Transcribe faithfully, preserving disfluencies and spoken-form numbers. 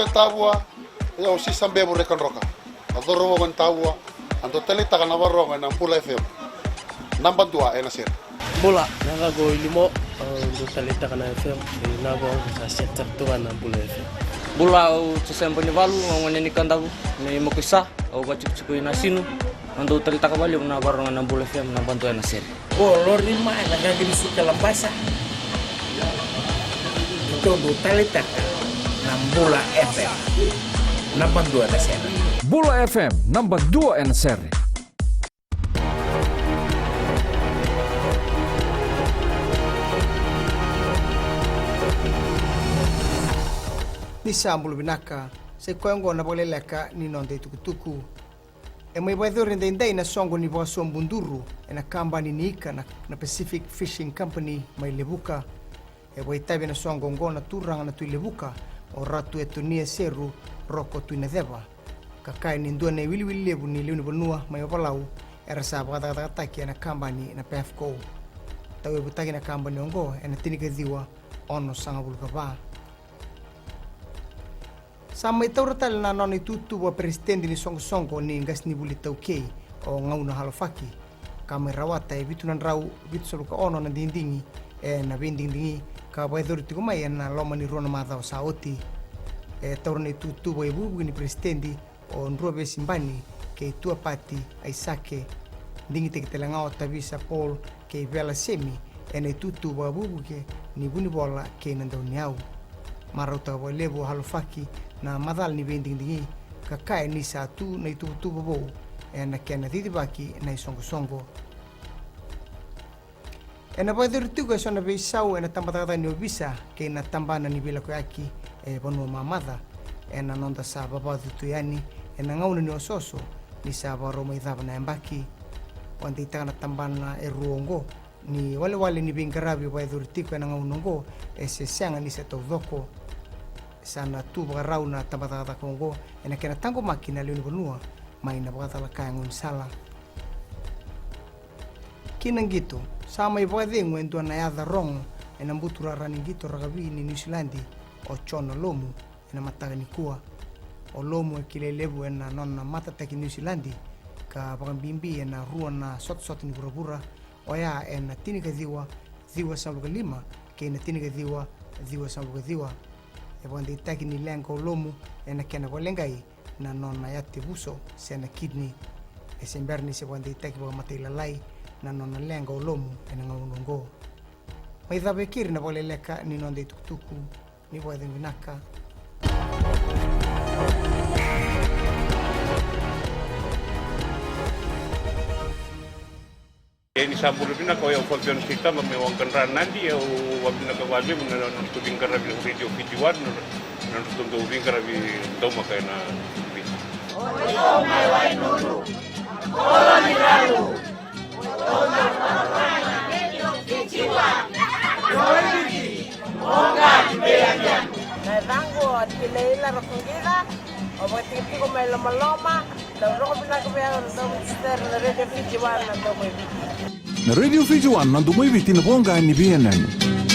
Tavua, o yau o Sisa Bevu Rekadroka. A cauravou ni Tavua, a dau taleitaka na varogo ena Bula F M. Naba dua ena sere. Bula, na yacaqu o Ilimo, au dau taleitaka na F M, e na vau sa set sara tu ga na Bula F M. Bula, au Joseba ni Valu, au gone ni Kadavu, ni Makuisa, au vatikotiko i Nasinu, au dau taleitaka valevu na varogo na Bula F M, naba dua ena sere. O Lori mai na Gagini Suka Labasa. Tou dau taleitaka na Bula F M. Naba dua na sere. Bula F M, naba dua ena sere. Ni sa bula vinaka, sa i koya oqo na vakaleleka ni noda itukutuku. E mai vakayacori edaidai na soqo ni vakasobu duru ena kabani ni ika na, na Pacific Fishing Company mai Levuka. E vakaitavi ena soqo oqo na turaga na Tui Levuka, o Ratu Etonia Seru Roko Tuinaceva, ka kaya ni dua na iwiliwili levu ni lewe ni vanua mai Ovalau era sa vakacakacakataki ena kabani na Pafco. Tauyavutaki na kabani oqo ena tinikaciwa onosagavulu ka va. Sa mai taura tale na nona itutu vakaperesitedi ni soqosoqo ni qasenivuli iTaukei, o Gauna Halofaki, ka mai rawata e vitu na drau vitusagavulu ka ono na digidigi ena veidigidigi ka vakayacori tiko mai ena loma ni rua na macawa sa oti. E taura na itutu vakaivukevuke ni peresitedi o Druavesi Bani kei Tuapati Aisake. Digitaki tale ga o Tavisa Paul kei Vela Semi ena itutu vakavukevuke ni vunivola kei na dauniyau. Marautaka vakalevu o Halofaki na macala ni veidigidigi, ka kaya ni sa tu na ituvatuva vou ena kena cicivaki na isoqosoqo. Ena vakayacori tiko eso na veisau ena tabacakacaka ni ovisa kei na tabana ni veilakoyaki e vanua mamaca ena noda sa vavacu tu yani ena gauna ni osooso ni sa vakarau mai cava na yabaki. Vakadeitaka na tabana e rua oqo ni walewale ni veiqaravi vakayacori tiko ena gauna oqo e se sega ni se taucoko. Sa na tu vakarau na tabacakacaka oqo ena kena taqomaki na lewe ni vanua mai na vakacalaka e gaunisala. Ki na qito, sa mai vakacegu e dua na yaca rogo ena buturara ni qito rakavi ni Niusiladi, o Jona Lomu, ena mataka nikua. O Lomu e kilai levu ena nona matataki Niusiladi, ka vakabibi ena rua na sotasota ni vuravura, oya ena tinikaciwa ciwasagavulu ka lima kei na tinikaciwa ciwasagavulu ka ciwa. E vakadeitaki ni leqa o Lomu ena kena vakaleqai na nona yatevuso se na kidney. E se bera ni se vakadeitaki vakamatailalai na nona leqa o Lomu ena gauna oqo. Mai cava e keri na vakaleleka ni noda itukutuku. Ni vakacegu vinaka. E ni sa bula vinaka, o yau Fabiano Seitama mai Waqadra Nadi. Au vakavinavinaka vakalevu na nodratou veiqaravi na Radio Fiji One, na nodratou dau veiqaravi daumaka ena Viti. Na yacaqu o Tileila Rakuqica, au vakatikotiko mai Lomaloma. Dau rogo vinaka vei au na dau mai sere na Radio Fiji One na dau mai Viti. Na Radio Fiji One na dau mai Viti, na voqa ni V N N.